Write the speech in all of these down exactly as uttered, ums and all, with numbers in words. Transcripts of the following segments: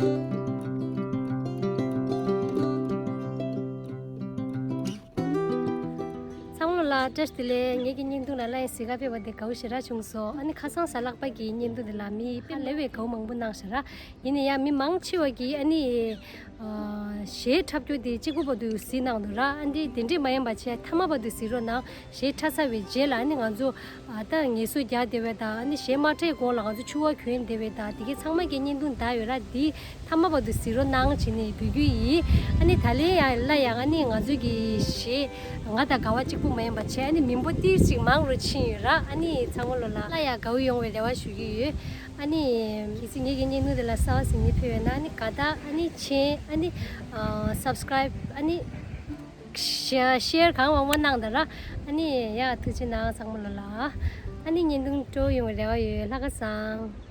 ཚང་མ་ལ་བཀྲ་ཤིས་བདེ་ལེགས། ངེད་ཀྱི་བརྙན་ཐུང་ལ་ལ་ཡང་གཟིགས་ག་ཕེབས་པ་དེ་དགའ་བོ་ཞེ་དྲག་བྱུང་སོང་། ཨ་ནི་ཁ་སང་གཟའ་ལྷག་པ་གི་བརྙན་ཐུང་དེ་ལ་མི་དཔེ་ལེ་བའི་དགའ་བོ་མང་པོ་གནང་ཤག་ར། ཡིན་ན་ཡང་མི་མང་ཆེ་བ་གིས་ཨ་ནི་གཞས་འཁྲབ་རྒྱུ་དེ་གཅིག་པུ་བར་དུ་གཟིགས་གནང་འདུག་ར། ཨ་ནི་དེ་འདྲས་མ་ཡིན་པ་བྱས་མཐའ་མ་བར་དུ་གཟིགས་རོགས་གནང་། གཞས་འཁྲབ་ཚར་བའི་རྗེས་ལ་ཨ་ནི་ང་ཚོ་ཨ་ད་ངལ་གསོ་རྒྱག་བསྡད་པའི་དང་ཨ་ནི་གཞས་མ་འཁྲབ་གོང་ལ་ང་ཚོ་ཕྱུ་པ་གྱོན་བསྡད་པའི་དང་དེ་གའི་ཚང་མ་གི་བརྙན་ཐུང་བསྡད་ཡོད་ར། འདི་མཐའ་མ་བར་དུ་གཟིགས་རོགས་གནང་བྱས་ནས་འབོད་སྐུལ་ཡིན། ཨ་ནི་ད་ལན་ཡང་སླར་ཡང་ཨ་ནི་ང་ཚོ་གི་གཞས་ང་དང་དགའ་བ་གཅིག་པུ་མ་ཡིན་པ་བྱས་ཨ་ནི་མི་འབོར་ཏིར་ཅིག་མང་རུ་ཕྱིན་ཡོད་ར། ཨ་ནི་ཚང་མ་ལོ་ལ་སླར་ཡང་དགའ་བོ་ཡོང་བའི་རེ་བ་ཞུ་གི་ཡོད། ཨ་ནི་གལ་སྲིད་ངེད་ཀྱི་བརྙན་ཐུང་དེ་ལ་གསར་པ་ཟིན་ནས་ཕེབས་ཡོད་ན་ཨ་ནི་དགའ་རྟགས་ཨ་ནི་མཆན་ཨ་ནི་ཨ་སབ་སི་ཀ་རའིབ་ཨ་ནི་ཤེར་ཤེར་གང་མང་མང་གནང་དང་ར། ཨ་ནི་ཡ་ཐུགས་རྗེ་གནང་ཚང་མ་ལོ་ལ། ཨ་ནི་བརྙན་ཐུང་སྤྲོ་ཡོང་བའི་རེ་བ་ཡོད། ལྷག་དཀར་བཟང་།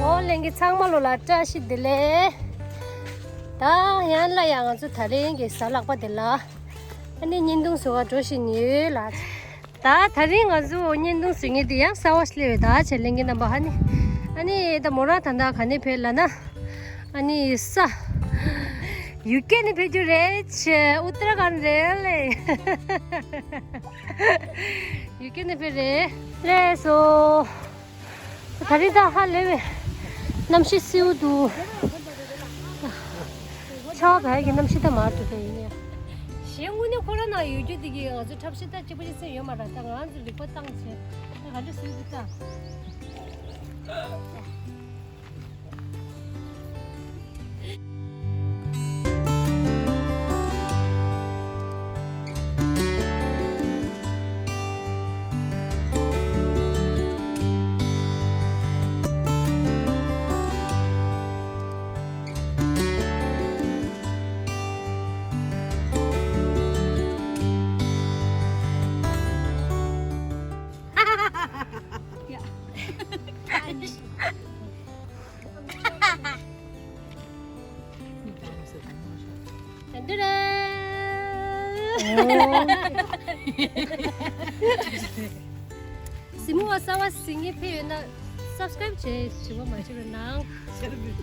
ཨོ་ལྷན་རྒྱས་ཚང་མ་ལོ་ལ་བཀྲ་ཤིས་བདེ་ལེགས། ད་ཡང་ལ་ཡང་ང་ཚོ་ད་རིང་གི་གཟའ་ལྷག་པ་དེ་ལ་ཨ་ནི་བརྙན་ཐུང་བཟོ་ག་འགྲོ་བཞིན་ཡོད་ལ། ད་དེ་རིང་ང་ཚོ་བརྙན་ཐུང་བཟོ་མཁན་དེ་ཡང་གསར་པ་སླེབས་ཡོད། ད་ཆེ་ལེན་གྱི་རྣམ་པ། ཨ་ནི་ཨ་ནི་ད་མོ་རང་ད་ད་ག་ནས་ཕེབས་ལབ་ན། ཨ་ནི་ས་ཡུ་ཀེ་ནས་ཕེབས་རྒྱུ་རེད། ཆེ་ཨུ་ཏྲ་ཁཱན་རེད་ལེ། ཡུ་ཀེ་ནས་ཕེབས་རེད་ལེ་སོ། ད་རིང་ད་ཧ་ལས་པའི་གནམ་གཤིས་བསིལ་པོ་འདུག་ཆར་པ་བབས་ཀྱི་གནམ་གཤིས་ད་མར་འགྲོ་ད་ཡིན་ཡ། གཞན་དངོས་གནས་ཁོ་རང་ནང་ཡོད་རྒྱུ་དེ་གིས་ང་ཚོ་འཁྲབ་གཞས་ད་གཅིག་པ་གཅིག་སེམས་ཡོད་མ་རེད། ད་ང་ཚོ་ལུས་པོ་བཏང་བྱས་ད་ག་འདྲ་བཟོས་འདུག་ད། གཟིགས་མོ་བ་གསར་པ་གཟིགས་མཁན་ཕེབས་ཡོད་ན་སབ་སི་ཀ་རེབ་བྱེད་དྲི་བ་མ་བྱེད་རོགས་གནང་།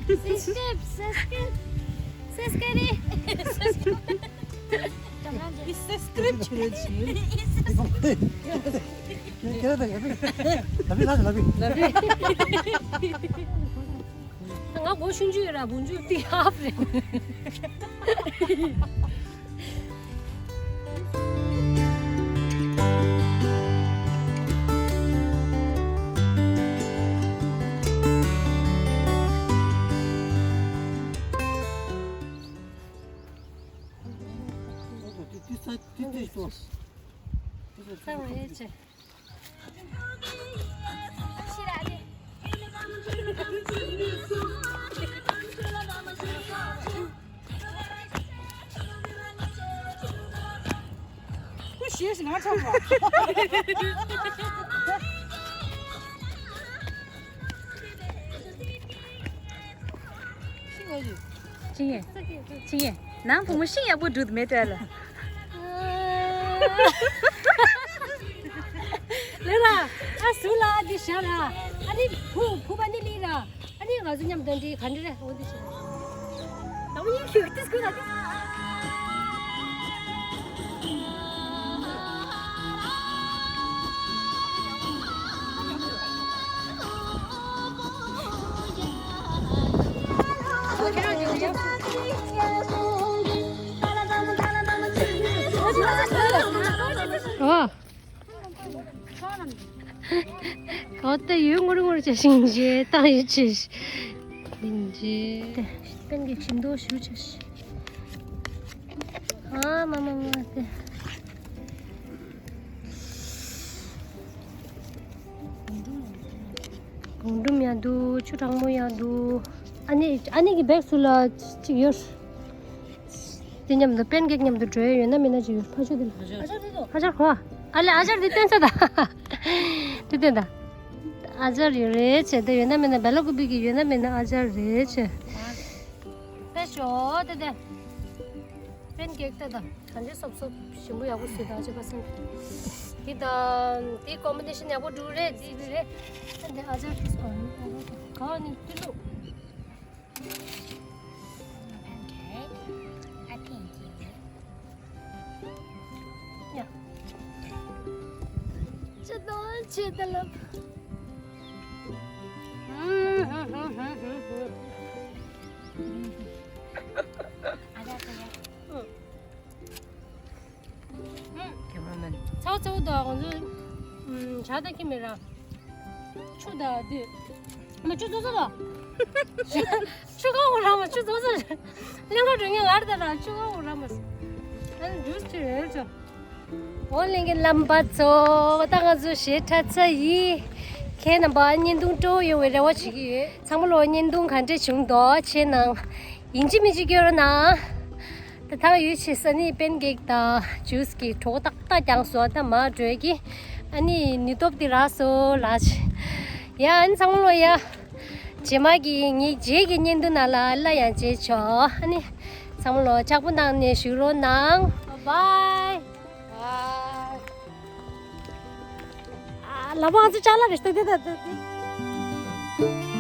སབ་སི་ཀ་རེབ་སབ་སི་ཀ་རེབ་སབ་སི་ཀ་རེབ། ཨི་སབ་སི་ཀ་རེབ་བྱེད་རོགས་བྱེད། ཁྱེད་ཁྱེད་རང་ད་ལབ་པས་ལབ་པས་ལབ་པས། ང་སྒོ་ཆུང་ཆུང་ཡོད་ར་བུ་ཆུང་ཏི་ཧབ་རེད། ཚང་མ་ཡོད་ཆེ། ཁོ་ཞེས་ང་ཆགས་པ། ཤིང་ཡོད་ཀྱི། ཤིང་ཡོད། ཤིང་ཡོད། ནང་བུ་མོ་ཤིང་ཡག་པོ་འདུག་མེད་དྲ་ལ། ལེ་ར། ཨ་སུ་ལ་འདི་ཤ་ར། ཨ་ནི་བུ་བུ་པ་ནི་ལི་ར། ཨ་ནི་ང་ཚོ་མཉམ་དུ་འདི་ག་འདྲ་རེད་འོ་འདི་ཤ། ད་མོ་ཡིན་ཤོད་ཏིས་ཁུ་ད་ཏིས། ཨོ། གོ་ཏེ་ཡོད་ངུར་ངུར་བྱེད་ཤིང་རྗེས་བཏང་ཡོད་ཆེ་ཤིང་རྗེས། པན་གྱི་ཁྱིམ་དུ་ཞུ་ཆེ་ཤིང་། ཨ་མ་མ་མ་ཏེ། གོང་ཀྲུམ་ཡང་འདུག་ཆུ་གྲང་མོ་ཡང་འདུག་ཨ་ནི་ཨ་ནི་གི་བེག་སུ་ལ་ཅིག་ཡོད། དེ་མཉམ་དུ་པན་ཀེག་མཉམ་དུ་འགྲོ་ཡ་ཡོད་ན་མེད་ན་ཅིག་ཡོད་ཕ་ཆོས་དེ་ལ། ཨ་ཅག་དེ་ཚོ། ཨ་ཅག་གོ་ཨ་ལེ་ཨ་ཅག་དེ་སྟོན་ཚ་ད། དེ་སྟོན་ད། ཨ་ཅག་ཡོད་རེད་ཆེ་དེ་ཡོད་ན་མེད་ན་བེ་ལ་ཀུ་པི་གི་ཡོད་ན་མེད་ན་ཨ་ཅག་རེད་ཆེ། ཕེ་ཤོ་དེ་དེ། པན་ཀེག་ལྟ་དང་གང་ཅི་སོབ་སོབ་ཞིམ་པོ་ཡག་པོ་བཟོས་དང་ཅི་པ་སེམས། འདི་དང་འདི་ཀོམ་བི་ནེ་ཤན་ཡག་པོ་འགྲོ་རེད་འདི་འདི་རེད། ཨ་འདི་ཨ་ཅག་ཁྲིས་གོ་ནི་ག་ནི་ཏི་ལུ། Pancake. I think you. ཡ། ཅི་དང་ཅི་དང་ལབ། ཨ་ཅག་ཅི་ཡ། ཁེ་མ་མེན། ཚ་བོ་ཚ་བོ་དང་ང་ཚོ་ཇ་དང་ཁྱི་མི་ར། ཆུ་དང་དེ། མ་ཆུ་ཚོ་ཚོ་ལ། ཆུ་ཁ་འོ་ར་མ་ཆུ་ཚོ་ཚོ། གླིང་ག་འགྲོ་ངེས་ང་ར་ད་ར་ཆུ་ཁ་འོ་ར་མ། ཨ་ནི་ཇུས་ཅི་རེད་ཅོ། འོ་གླིང་གི་རྣམ་པ་ཚོ་ད་ང་ཚོ་གཞས་འཁྲབ་ཚར་ཡིན། ཁྱེད་རྣམ་པ་བརྙན་ཐུང་སྤྲོ་ཡོང་བའི་རེ་བ་བྱེད་ཀྱི་ཡོད། ཚང་མ་ལོ་བརྙན་ཐུང་ག་འདྲ་བྱུང་འདུག་ཆེ་ནང་། ཡིན་གཅིག་མིན་གཅིག་སྐྱོར་གནང་། ད་ཐང་ཡུལ་ཆེ་ས་ནི་པན་ཀེག་དང་ཇུས་ཀྱི་གྲོགས་ཏག་ཏག་ཀྱང་སོང་ད་མ་འགྲོས་ཀྱི། ཨ་ནི་ནུས་སྟོབས་དེ་རག་སོ་ལགས། ཡ་ཨ་ནི་ཚང་མ་ལོ་ཡ། རྗེས་མ་གི་ངའི་རྗེས་ཀྱི་བརྙན་ཐུང་ནང་ལ་སླར་ཡང་མཇལ་ཆོག་ཨ་ནི་ཚང་མ་ལོ་ཕྱག་པོ་གནང་ནས་བཞུགས་རོགས་གནང་། Bye bye. Bye. ལ་བ་ཨ་ཙི་ཅ་ལག་རེ་ཞིག་དེ་དེ་དེ་དེ།